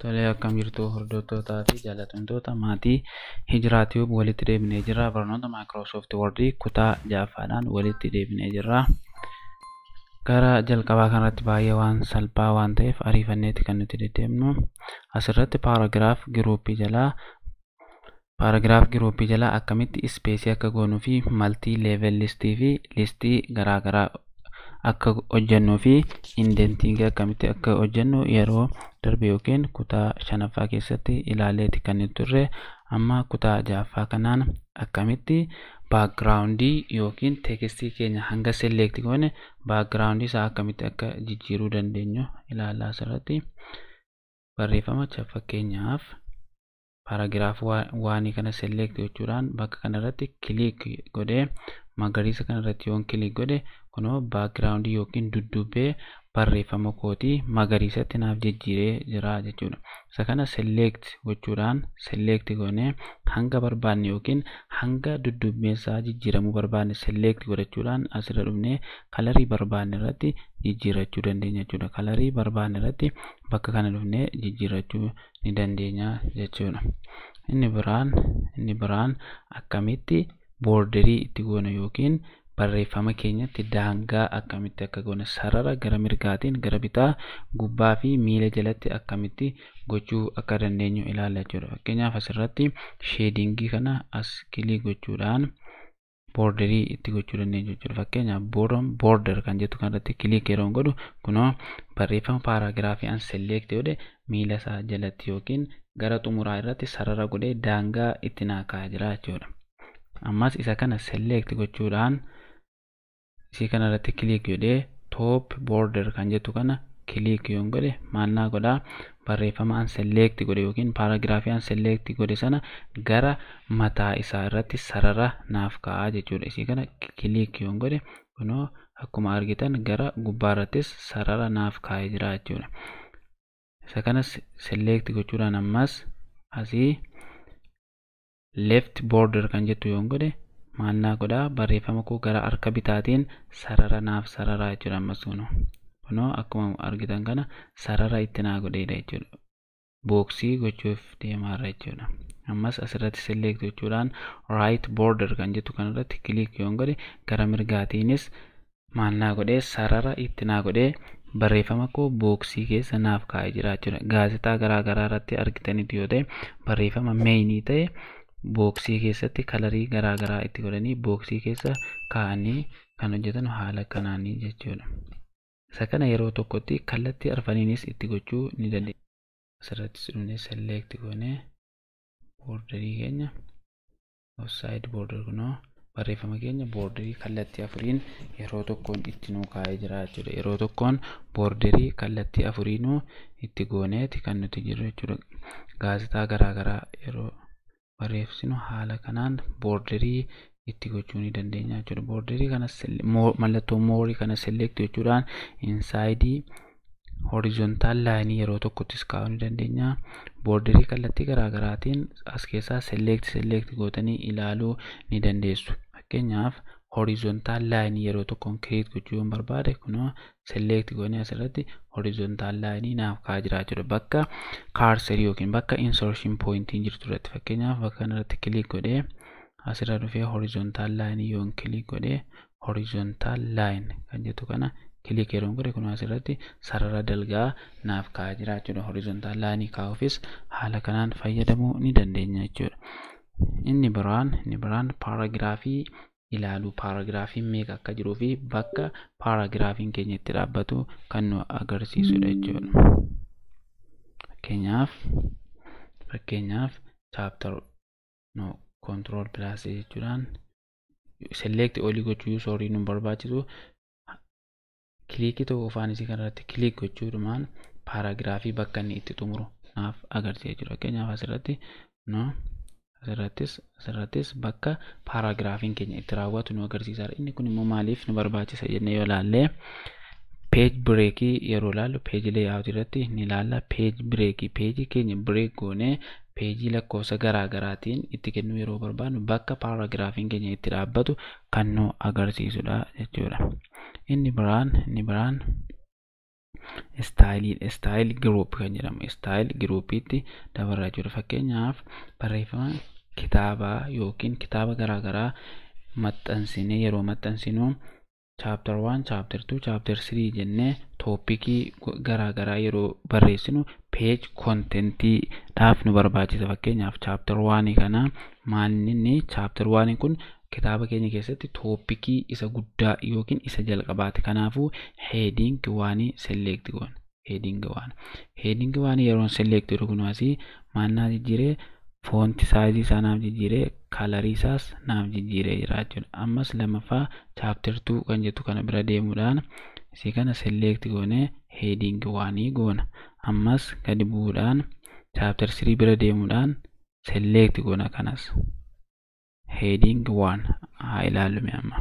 Tolee, akkam jirtu hordoftootaa fi jaallatamtoota maatii Hijiraa Tube walitti deebinee jirra. Barnoota Microsoft Word kutaa ja'affaadhaan walitti deebinee jirra. Gara jalqabaa kanarratti baay'ee waan salphaa waan ta'eef ariifanneeti kan nuti deddeemnu. Asirratti paragraph groupii jalaa akkamitti spaceii akka goonuu fi multi level listii fi listii garaagaraa akka hojjennuu fi indentingii akkamitti akka hojjennu yeroo darbe yookiin kutaa shanaffaa keessatti ilaaleeti kan nuti turre. Amma kutaa ja'affaa kanaan akkamitti backgroundii yookiin textii keenya hanga select goone backgroundii isaa akkamitti akka jijjiiruu dandeenyu ilaallaa. Asirratti barreeffama, fakkeenyaaf paragraph waanii kana select gochuudhaan bakka kanarratti click godhee, magariisa kanarratti yoon click godhe, kunoo backgroundii yookiin duddubbee barreeffama kootii magariisatti naaf jijjiiree jira jechuudha. Isa kana select gochuudhaan, select goonee hanga barbaanne yookiin hanga duddubbeen isaa jijjiiramuu barbaanne select godhachuudhaan asirra dhufnee colorii barbaanne irratti jijjiirachuu dandeenya jechuudha. Colorii barbaanne irratti bakka kana dhufnee jijjiirachuu ni dandeenya jechuudha. Inni biraan akkamitti borderii itti goona yookiin barreeffama keenyatti daangaa akkamitti akka goone, sarara gara mirgaatiin, gara bitaa, gubbaa fi miila jalatti akkamitti gochuu akka dandeenyu ilaalla jechuudha. Fakkeenyaaf asirratti shadingii kana as click gochuudhaan borderii itti gochuu dandeenya jechuudha. Fakkeenyaaf bottom border kan jettu kanarratti click yeroo godhu, kunoo barreeffama paragraphii an select godhe miila isaa jalatti yookiin gara xumuraa irratti sarara godhee daangaa itti naa kaa'aa jira jechuudha. Ammas isa kana select gochuudhaan isii kana irratti click godhee top border kan jettu kana click yoon godhe, maal naa godhaa? Barreeffama an select godhe yookiin paragraphii an select godhe sana gara mataa isaa irratti sarara naaf kaa'aa jechuudha. Isii kana click yoon godhe, kunoo akkuma argitan gara gubbaa irrattis sarara naaf kaa'ee jira jechuudha. Isa kana select gochuudhaan ammas asii left border kan jettu yoon godhe, maal naa godhaa? Barreeffama koo gara harka bitaatiin sarara naaf sararaa jechuudha. Ammas kunoo akkuma argitan kana sarara itti naa godheedha jechuudha. Boxii gochuuf deemaarra jechuudha. Ammas asirratti select gochuudhaan right border kan jettu kanarratti click yoon godhe, gara mirgaatiinis maal naa godhee? Sarara itti naa godhee barreeffama koo boxii keessa naaf kaa'ee jira jechuudha. Gaazexaa garaa garaa irratti argitanitti yoo ta'e, barreeffama mainii ta'e boxii keessatti colorii garaa garaa itti godhanii boxii keessa kaa'anii kan hojjetan haala kanaanii jechuudha. Isa kana yeroo tokkotti kallattii arfaniinis itti gochuu ni dandeenya. Asirratti dhufnee select goonee borderii keenya, outside border, kunoo barreeffama keenya borderii kallattii afuriin yeroo tokkoon itti nuu kaa'ee jira jechuudha. Yeroo tokkoon borderii kallattii afuriinuu itti gooneeti kan nuti jirru jechuudha. Gaazexaa garaa garaa yeroo barreessinu haala kanaan borderii itti gochuu ni dandeenya jechuudha. Borderii kana, mallattoo moreii kana select gochuudhaan insideii horizontal lineii yeroo tokkottis kaa'uu ni dandeenya. Borderii kallattii garaa garaatiin as keessaa select select gootanii ilaaluu ni dandeessu. Fakkeenyaaf horizontal lineii yeroo tokkoon create gochuu yoon barbaade, kunoo select goonee asirratti horizontal lineii naaf kaa'aa jira jechuudha. Bakka cursorii yookiin bakka insertion pointiin jirtu irratti, fakkeenyaaf bakka kanarratti click godhee asirra dhufee horizontal lineii yoon click godhee, horizontal line kan jettu kana click yeroo godhe, kun asirratti sarara dalgaa naaf kaa'aa jira jechuudha. Horizontal lineii kaa'uufis haala kanaan fayyadamuu ni dandeenya jechuudha. Inni biraan paragraphii ilaaluu, paragraphiin meeqa akka jiruu fi bakka paragraphiin keenya itti dhaabbatu kan nu agarsiisudha jechuudha. Fakkeenyaaf chapter, no, control plus jechuudhaan select olii gochuu, sorry, nu barbaachisu. Clickii tokko qofaan isii kanarratti click gochuudhumaan paragraphii bakka inni itti xumuru naaf agarsiisa jechuudha. Fakkeenyaaf asirratti, no, asirrattis bakka paragraphiin keenya itti raawwatu nu agarsiisa. Inni kun immoo maaliif nu barbaachisa jennee yoo ilaalle, page breakii yeroo ilaallu, page layoutii irratti ni ilaalla. Page breakii, pageii keenya break goonee pageii lakkoofsa garaa garaatiin itti kennuu yeroo barbaadnu, bakka paragraphiin keenya itti dhaabbatu kan nu agarsiisudha jechuudha. Inni biraan Style style group kan jedhamu style groupiitti dabarra jechuudha. Fakkeenyaaf barreeffama kitaabaa yookiin kitaaba garaagaraa maxxansinee yeroo maxxansinu chapter 1, chapter 2, chapter 3 jennee topicii garaagaraa yeroo barreessinu page contentiidhaaf nu barbaachisa. Fakkeenyaaf chapter 1 kana maalni inni chapter 1 kun kitaaba keenya keessatti topicii isa guddaa yookiin isa jalqabaati. Kanaafuu heading 1 select goona. Heading 1. Heading 1 yeroo select godhu kun asii maal naa jijjiiree font sizeii isaa naaf jijjiiree colorii isaas naaf jijjiiree jira jechuudha. Ammas lammaffaa chapter 2 kan jettu kana bira deemuudhaan isii kana select goonee heading 1 goona. Ammas gadi bu'uudhaan chapter 3 bira deemuudhaan select goona kanas. Heading 1 haa ilaallu amma.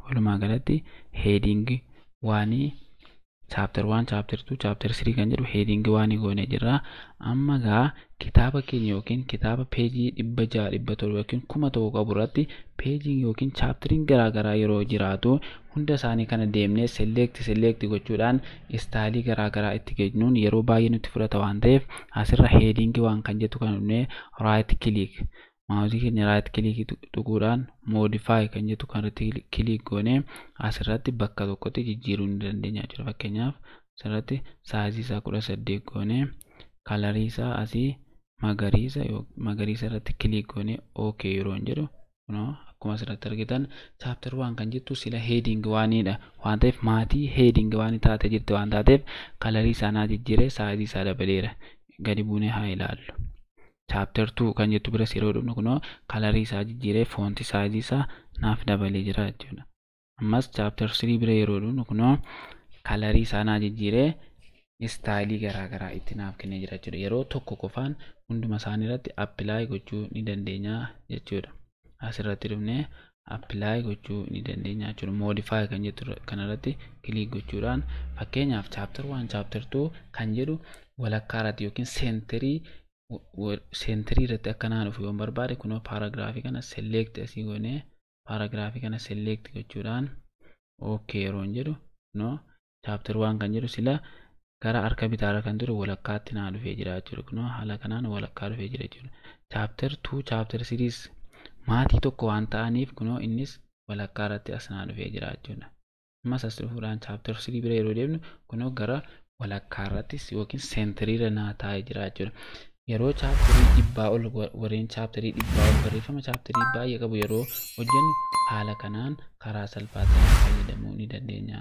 Walumaa galatti heading 1 chapter 1, chapter 2, chapter 3 kan jedhu heading 1 goonee jirra. Amma gaa kitaaba keenya yookiin kitaaba peejii 600, 700 yookiin 1000 qabu irratti peejiin yookiin chapteriin garaagaraa yeroo jiraatu hunda isaanii kana deemnee select select gochuudhaan styleii garaagaraa itti kennuun yeroo baay'ee nutti fudhata waan ta'eef asirra heading 1 kan jettu kana dhufnee right click mouseii keenya right click tuquudhaan modify kan jettu kanarratti click goonee asirratti bakka tokkotti jijjiiruu ni dandeenya jechuudha. Fakkeenyaaf asirratti sizeii isaa 18 goonee colorii isaa asii magariisa magariisa irratti click goonee OK yeroo hin jedhu kunoo akkuma asirratti argitan chapter 1 kan jettu sila heading 1dha waan ta'eef maatii heading 1 taatee jirti waan taateef colorii isaa naa jijjiiree sizeii isaa dabaleera. Gadi buunee haa ilaallu. Chapter 2 kan jettu biras yeroo dhufnu kunoo colorii isaa jijjiiree font sizeii isaa naaf dabalee jira jechuudha. Ammas chapter 3 bira yeroo dhufnu kunoo colorii isaa naa jijjiiree styleii garaagaraa itti naaf kennee jira jechuudha. Yeroo tokko qofaan hunduma isaanii irratti apply gochuu ni dandeenya jechuudha. Asirratti dhufnee apply gochuu ni dandeenya jechuudha. Modify kan jettu kanarratti click gochuudhaan fakkeenyaaf chapter 1, chapter 2 kan jedhu walakkaa irratti yookiin centerii irratti akka naa dhufu yoon barbaade kunoo paragraphii kana select asii goonee paragraphii kana select gochuudhaan OK yeroo hin jedhu kunoo chapter 1 kan jedhu sila gara harka bitaarra kan ture walakkaatti naa dhufee jira jechuudha. Kunoo haala kanaan walakkaa dhufee jira jechuudha. Chapter 2, chapter 3 maatii tokko waan ta'aniif kunoo innis walakkaa irratti as naa dhufee jira jechuudha. Ammas as dhufuudhaan chapter 3 bira yeroo deemnu kunoo gara walakkaa irrattis yookiin centeriirra naa taa'ee jira jechuudha. Yeroo chapterii 100 ol warreen chapterii 100 ol barreeffama chapterii baay'ee qabu yeroo hojjennu haala kanaan karaa salphaa ta'een fayyadamuu ni dandeenya.